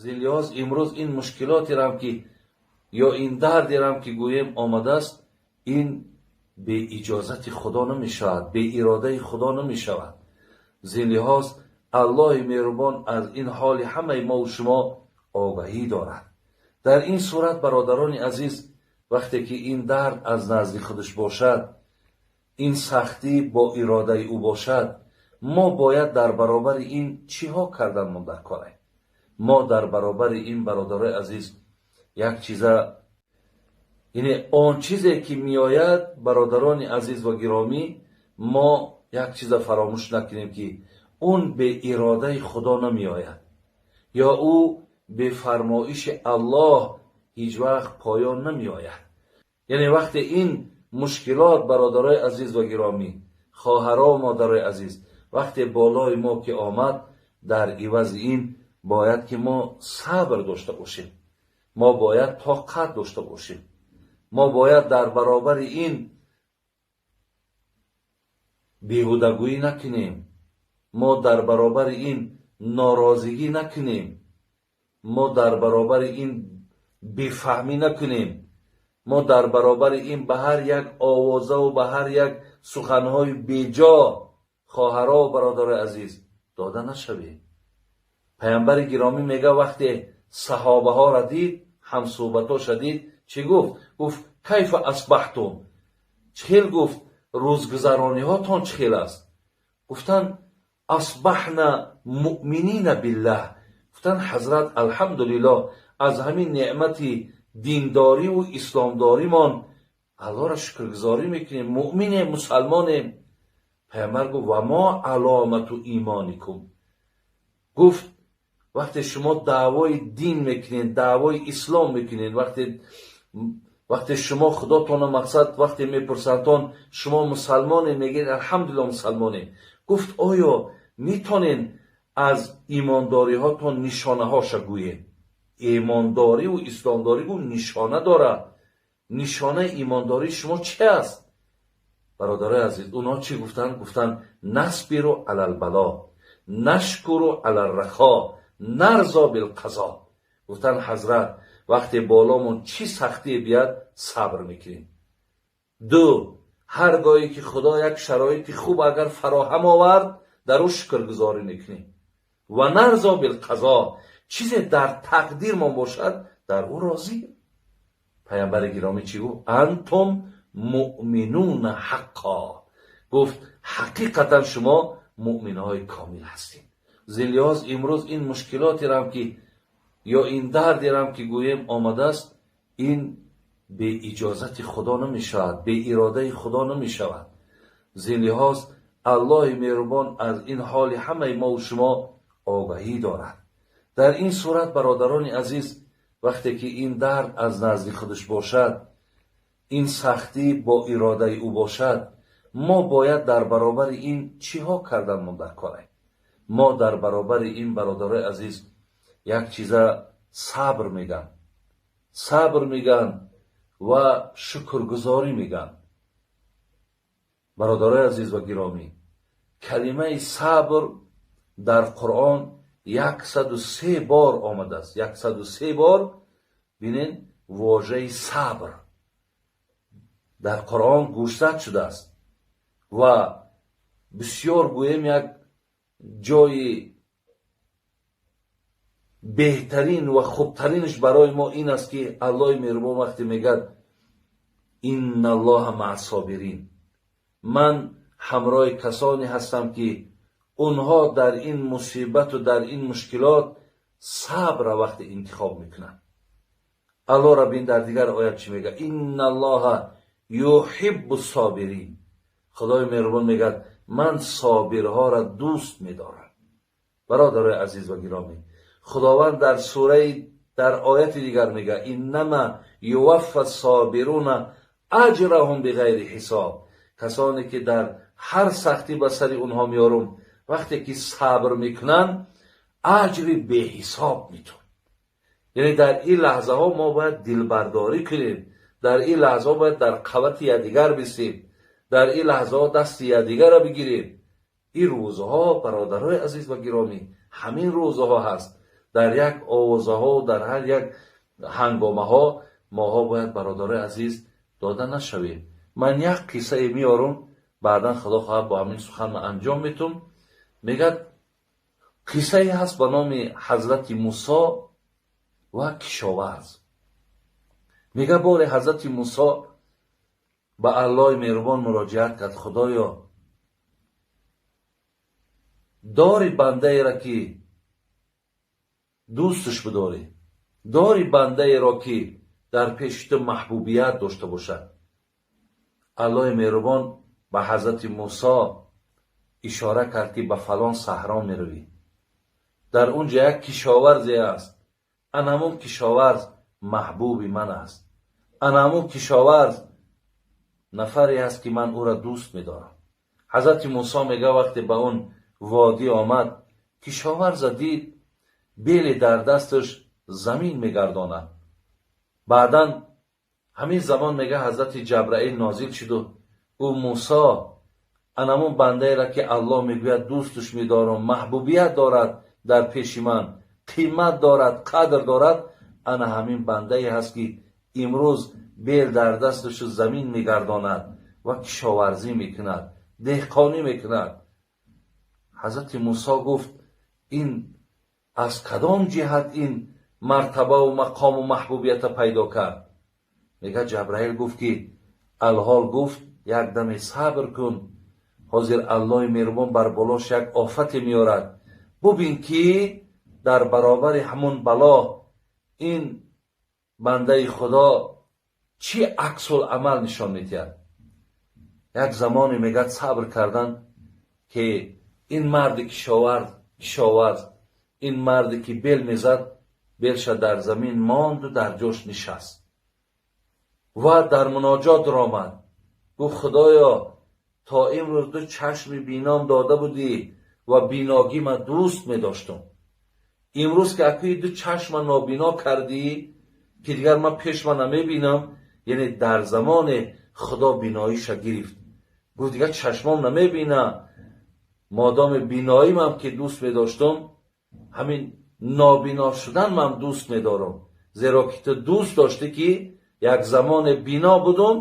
Зин лиҳоз имрӯз ин мушкилотерам ки ё ин дардерам ки гӯем омадааст, ин беиҷозати Худо намешавад, беиродаи Худо намешавад. Зин лиҳоз Аллоҳи меҳрубон аз ин ҳоли ҳамаи мову шумо огаҳӣ дорад. Дар ин сурат, бародарони азиз, вақте ки ин дард аз назди худаш бошад, ин сахтӣ бо иродаи ӯ бошад, мо бояд дар баробари ин чиҳо кардан дар корем? Мо дар баробари ин, бародарои азиз, як чиза, яъне он чизе ки меояд, бародарони азиз ва гиромӣ, мо як чиза фаромӯш накунем, ки он беиродаи Худо намеояд ё ӯ бефармоиши Аллоҳ ҳеҷ вақт поён намеояд. Яъне вақте ин мушкилот, бародарои азиз ва гиромӣ, хоҳаро, модарои азиз, вақте болои мо ки омад, дар ивази ин бояд ки мо сабр дошта бошем, мо бояд тоқат дошта бошем, мо бояд дар баробари ин беҳудагӯӣ накунем, мо дар баробари ин норозигӣ накунем, мо дар баробари ин бефаҳмӣ накунем, мо дар баробари ин ба ҳар як овозаву ба ҳар як суханҳои беҷо, хоҳаро, бародарои азиз, дода нашавем. Паямбари гиромӣ мега, вақте саҳобаҳоро дид, ҳамсӯҳбатоша дид, чӣ гуфт? Гуфт: «كيف أصبحتم؟» Чӣ хел, гуфт, рӯзгузарониҳотон чӣ хел аст? Гуфтанд: «أصبحنا مؤمنين بالله». Гуфтанд: «Ҳазрат, алҳамдулиллоҳ, аз ҳамин неъмати диндориву исломдоримон Аллоҳро шукргузорӣ мекунем, муъминем, мусалмонем». Паямбар гуфт: «وما علامة إيمانكم؟» Гуфт: «Вақте шумо даъвои дин мекунед, даъвои ислом мекунед, вақте шумо Худотона, мақсад, вақте мепурсандтон, шумо мусалмоне, мегӯед: алҳамдулилло, мусалмонем». Гуфт: «Оё метонед аз имондориҳотон нишонаҳоша гӯед?» Имондориву исломдорӣ, гуфт, нишона дорад. Нишонаи имондории шумо чи аст? Бародарои азиз, онҳо чӣ гуфтанд? Гуфтанд: «نصبر على البلاء، نشكر على الرخاء، نرضى بالقضاء». Гуфтанд: «Ҳазрат, вақте боломон чӣ сахтие бияд, сабр мекунем. Ду, ҳар гоҳе ки Худо як шароити хуб агар фароҳам овард, дар ӯ шукргузорӣ мекунем. و نرضى بالقضاء, чизе дар тақдирмон бошад, дар ӯ розӣ». Паямбари гиромӣ чӣ гуфт? «أنتم مؤمنون حقا». Гуфт: «Ҳақиқатан шумо муъминҳои комил ҳастед». Зин лиҳоз имрӯз ин мушкилотерам ки ё ин дардерам ки гӯем омадааст, ин беиҷозати Худо намешавад, беиродаи Худо намешавад. Зин лиҳоз Аллоҳи меҳрубон аз ин ҳоли ҳамаи мову шумо огаҳӣ дорад. Дар ин сурат, бародарони азиз, вақте ки ин дард аз назди худаш бошад, ин сахтӣ бо иродаи ӯ бошад, мо бояд дар баробари ин чиҳо кардан дар корем? Мо дар баробари ин, бародарои азиз, як чиза сабр меган, сабр меган ва шукргузорӣ меган. Бародарои азиз ва гиромӣ, калимаи сабр дар Қуръон 103 бор омадааст, 103 бор. Бинен, вожаи сабр дар Қуръон гӯшзад шудааст ва бисёр, гӯем, як ҷои беҳтарин ва хубтаринаш барои мо ин аст, ки Аллоҳи меҳрубон вақте мегӯяд: «إن الله مع الصابرين», ман ҳамроҳи касоне ҳастам, ки онҳо дар ин мусибату дар ин мушкилот сабра вақте интихоб мекунанд. Аллоҳро бин, дар дигар оят чӣ мегӯяд? «إن الله يحب الصابرين». Худои меҳрубон мегӯяд: «Ман собирҳоро дӯст медорам». Бародарои азиз ва гиромӣ, Худованд дар сураи, дар ояти дигар мегӯяд: «إنما يوفى الصابرون أجرهم بغير حساب». Касоне ки дар ҳар сахтӣ ба сари онҳо меорум, вақте ки сабр мекунанд, аҷри беҳисоб метун. Яъне дар ин лаҳзаҳо мо бояд дилбардорӣ кунем, дар ин лаҳзаҳо бояд дар қавати якдигар бисем, дар ин лаҳзаҳо дасти якдигарро бигирем. Ин рӯзҳо, бародарои азиз ва гиромӣ, ҳамин рӯзҳо ҳаст. Дар як овозаҳо, дар ҳар як ҳангомаҳо моҳо бояд, бародарои азиз, дода нашавем. Ман як қиссае меорам, баъдан, худо хоҳад, бо ҳамин сухан ман анҷом метум. Мегӯяд, қиссае ҳаст ба номи ҳазрати Мусо ва кишоварз. Мегӯяд, боре ҳазрати Мусо ба Аллоҳи меҳрубон муроҷиат кард: «Худоё, дори бандаеро, ки дӯсташ бидорӣ, дори бандаеро, ки дар пеши ту маҳбубият дошта бошад». Аллоҳи меҳрубон ба ҳазрати Мусо ишора кард, ки ба фалон саҳро меравӣ, дар он ҷо як кишоварзе аст, ана ҳамун кишоварз маҳбуби ман аст, ана ҳамун кишоварз нафаре аст, ки ман ӯро дӯст медорам. Ҳазрати Мусо, мега, вақте ба он водӣ омад, кишоварза дид, беле дар дасташ замин мегардонад. Баъдан ҳамин замон, мега, ҳазрати Ҷабраил нозил шуду ӯ: «Мусо, анамун бандаеро, ки Аллоҳ мегӯяд дӯсташ медорам, маҳбубият дорад, дар пеши ман қимат дорад, қадр дорад, ана ҳамин бандае ҳаст, ки имрӯз бел дар дасташу замин мегардонад ва кишоварзӣ мекунад, деҳқонӣ мекунад». Ҳазрати Мусо гуфт: «Ин аз кадом ҷиҳат ин мартабаву мақому маҳбубията пайдо кард?» Мега, Ҷабраил гуфт, ки алҳол гуфт: «Як даме сабр кун, ҳозир Аллоҳи меҳрубон бар болош як офате меорад, бубин, ки дар баробари ҳамун бало ин бандаи Худо чӣ аксул-амал нишон медиҳад». Як замоне, мегӯяд, сабр кардан, ки ин марди кишоварз, ин марде, ки бел мезад, белша дар замин монду дар ҷош нишаст ва дар муноҷот омад. Гуфт: «Худоё, то имрӯз ду чашми бином дода будӣ ва биногима дӯст медоштум. Имрӯз ки акӯи ду чашма нобино кардӣ, ки дигар ман пешма намебинам», яъне дар замоне Худо биноиша гирифт, гуфт: «Дигар чашмом намебина, модоми биноимам, ки дӯст медоштум, ҳамин нобино шудан ман дӯст медорам, зеро ки ту дӯст доштӣ, ки як замоне бино будум,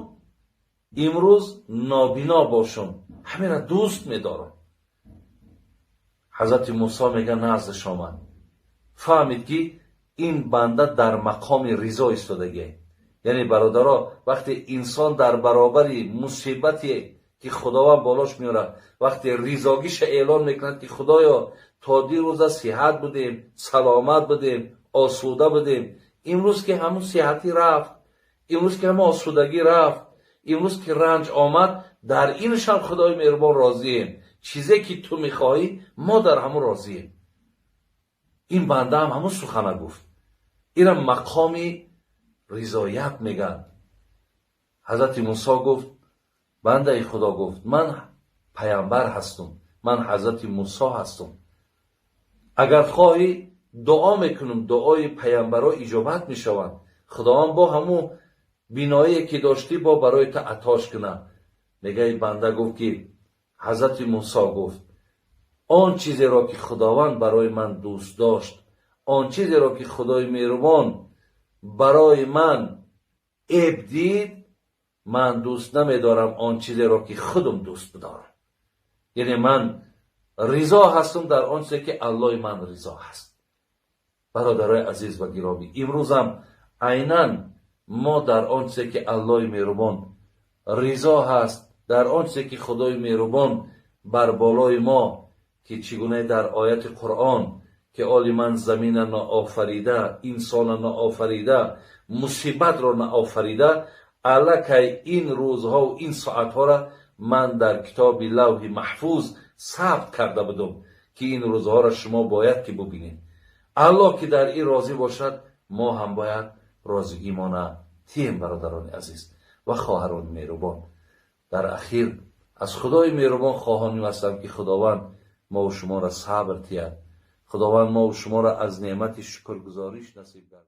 имрӯз нобино бошум, ҳаминро дӯст медорам». Ҳазрати Мусо, мега, наздаш омад, фаҳмид, ки ин банда дар мақоми ризо истодагие. Яъне, бародаро, вақте инсон дар баробари мусибате, ки Худованд болош меорад, вақте ризогиша эълон мекунад, ки «Худоё, то дирӯза сиҳат будем, саломат будем, осуда будем, имрӯз ки ҳамун сиҳатӣ рафт, имрӯз ки ҳамун осудагӣ рафт, имрӯз ки ранҷ омад, дар инашам, Худои меҳрубон, розием. Чизе ки ту мехоҳӣ, мо дар ҳамун розием». Ин бандаам ҳамун сухана гуфт. Ира мақоми ризоят мегӯянд. Ҳазрати Мусо гуфт: «Бандаи Худо, — гуфт, — ман паямбар ҳастум, ман ҳазрати Мусо ҳастум. Агар хоҳӣ, дуо мекунам, дуои паямбарро иҷобат мешаванд. Худованд бо ҳамун биноие, ки доштӣ, бо барои ту атош кунад». Мегаи, банда гуфт, ки ҳазрати Мусо гуфт: «Он чизеро, ки Худованд барои ман дӯст дошт, он чизеро, ки Худои меҳрубон барои ман эб дид, ман дӯст намедорам он чизеро, ки худам дӯст бидорам. Яъне ман ризо ҳастам дар он чизе, ки Аллоҳи ман ризо ҳаст». Бародарои азиз ва гиромӣ, имрӯзам айнан мо дар он чизе, ки Аллоҳи меҳрубон ризо ҳаст, дар он чизе, ки Худои меҳрубон бар болои мо, ки чӣ гуна дар ояти Қуръон, ки оли ман замина наофарида, инсона наофарида, мусибатро наофарида, аллакай ин рӯзҳову ин соатҳоро ман дар китоби Лавҳи Маҳфуз сабт карда будум, ки ин рӯзҳоро шумо бояд ки бубинед. Аллоҳ, ки дар ин розӣ бошад, мо ҳам бояд розигимона тием. Бародарони азиз ва хоҳарони меҳрубон, дар ахир аз Худои меҳрубон хоҳоним ҳастам, ки Худованд мову шуморо сабр тиҳад, Худованд мову шуморо аз неъмати шукргузориш насиб гардад.